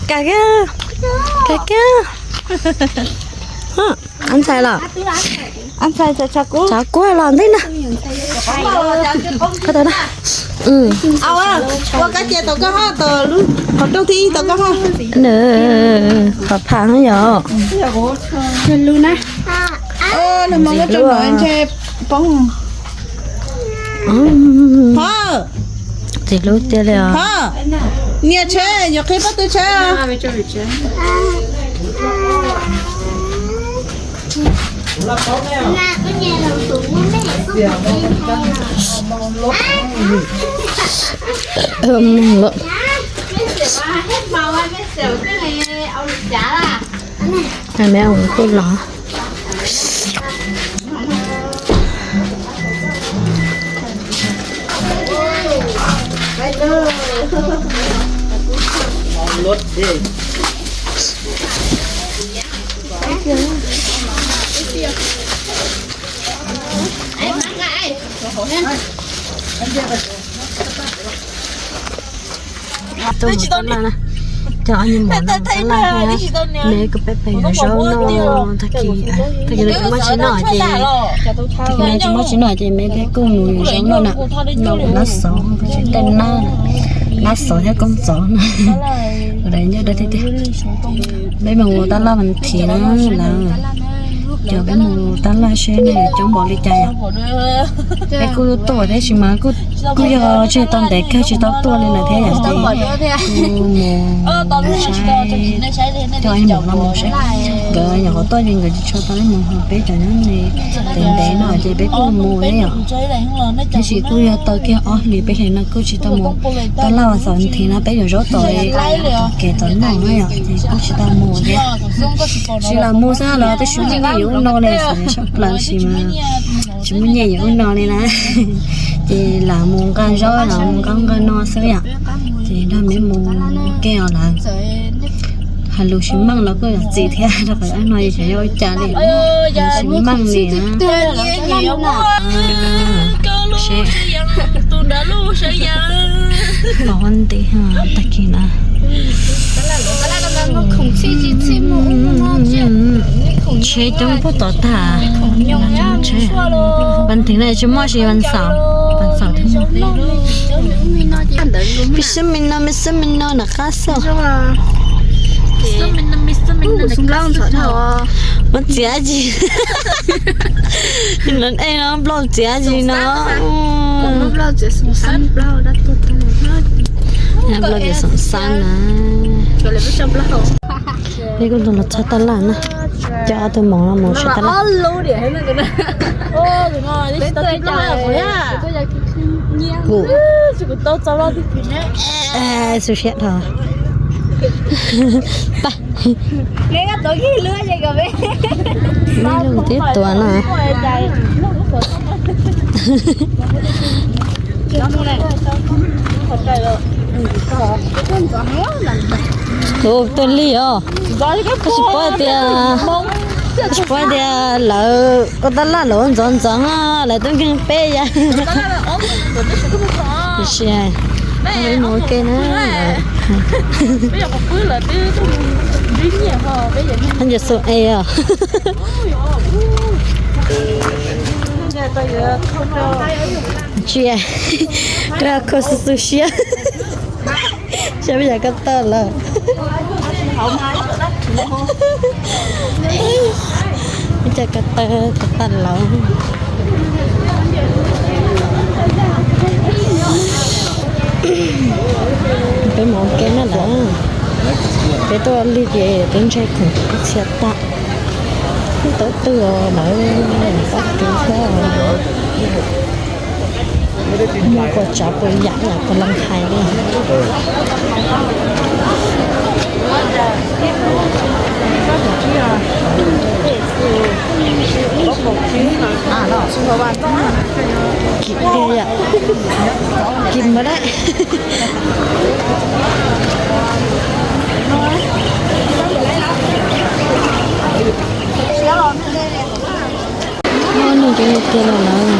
Kag kiag, kag kiag. Ab ntxhais los? Ab ntxhais, tshav kub los ntej na. Ua kab cia tau koj ha, tau lub qhov rooj thib ib tau koj ha. Nws qhov pham yom. Lus na. Nws mus muab rau no ntshe poob. Txiv hlub tiag li os. Nias tsheb, yuav qhib pob tw tsheb. Meb ua kuj los. Tuaj mus tab laj na, cov ob niag mos no tab laj thiab. Nws kuj peb pem yuav zaub noj tag kis, tag kis no tsis muaj tsis noj ces, tag kis no tsis muaj tsis noj ces me peb kuj mus yuav zaub noj na. No nab xov, tej nab, nab xov thiab koob txov na. Ua daim nyob dawb tiag tiag. Peb mus tab laj mas thiv na lawm. Cov peb mus tab laj seb nej yuav coob npaum li cas yom. Peb kuj tuaj thiab sis mas kuj yog tseg tau ntev kawg tsis tau tuaj li lawm thiab yom ces kuj mus saib cov ib mos no mus saib. Nkawd nyuam qhuav tuaj ces nkawd tsis tshua tau ib mus, ho peb cov nyob ntev ntev no ces peb kuj mus thiab yom. Tab sis kuj yog tau kiag ob hlis peb hlis no kuj tsis tau mus tab laj, vas xaum thiv no peb yuav zaub tom kev tom noj na yom ces kuj tsis tau mus thiab. Tsis lam mus xwb los twb tsis muaj nyiaj yuav ub no li, xav sab plaws sis mas tsis muaj nyiaj yuav ub no li na. Ces lam mus nqa zaub los mus nqa nqa no xwb yom. Ces nrog me mus ua ke os lawm. Hais lus tsis meej los kuj yog txiv thiab rau qhov no ces xyov yuav ua cas li. Tsis meej li na. Pom nti tag kis na. Tsheb coob puag tom tag. Vas thiv no tsis muaj, tsis vas xaum, vas xaum thiab. Peb xub mi no, me xub mi no nram qab xwb. Muab txiav tsis, nws ej no nplaum txiav tsis no. Nplaum txiav xoom xab na. Peb kuj los txog tab laj na. Coj ob tug mos no mus saib tab laj. Kuv xu siab dhau. Pab, lub twb tuag na. Tus tuag li os. Koj tsis paub tias, koj tsis paub tias lawv ua tab laj lawv ua ntxov ntxov, lawv twb nkeeg peb ya. Tiam sis peb mus ua ke na. Peb yog xu e os. Tsis, koj kho xu xu siab. Saib peb yog koj tawg lawm. Peb cov koj tawg koj tawg lawm. Peb mus ua ke na lawm. Peb tuaj lig ces peb ntshai khoom txhia tag. Tau twg lawm, pab kev thiab. Muaj kua tsav puas yam yam koj leej hais li. Kim tiag yom. Kim mas dab. Nug ces nug tiag los lawm.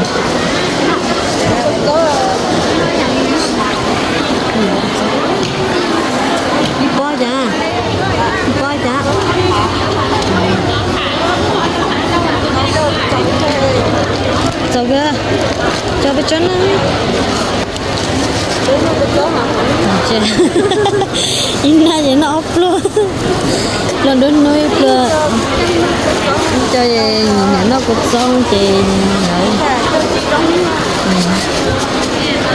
Ib pob cas? Tsob na. Ib nab ces noj ob pluag, pluag nruab hnub ib pluag. Cov niam noj kua txob ces lawv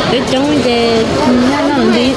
coob coob ces noj noj ntxiv.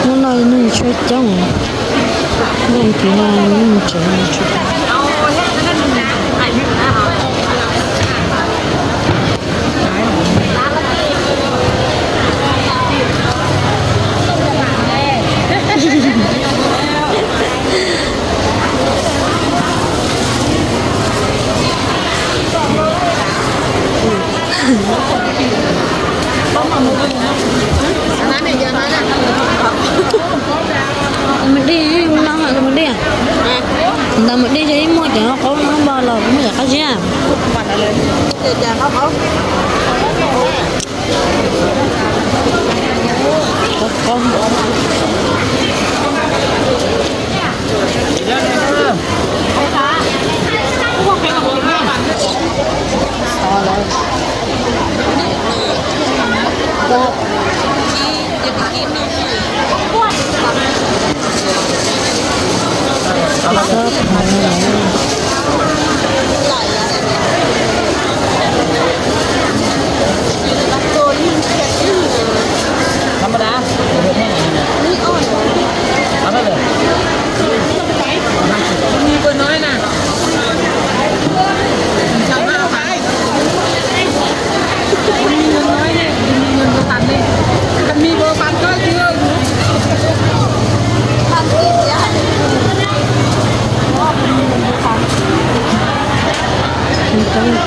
Hnub no neeg tshuab coob, neeg tsis no neeg tsev tshuab coob. Mus dej, mus dej, ntawd mus dej yog ib muaj cov qaub no npog los muaj cov qab ziab. Coob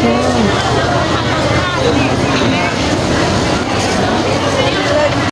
thiab.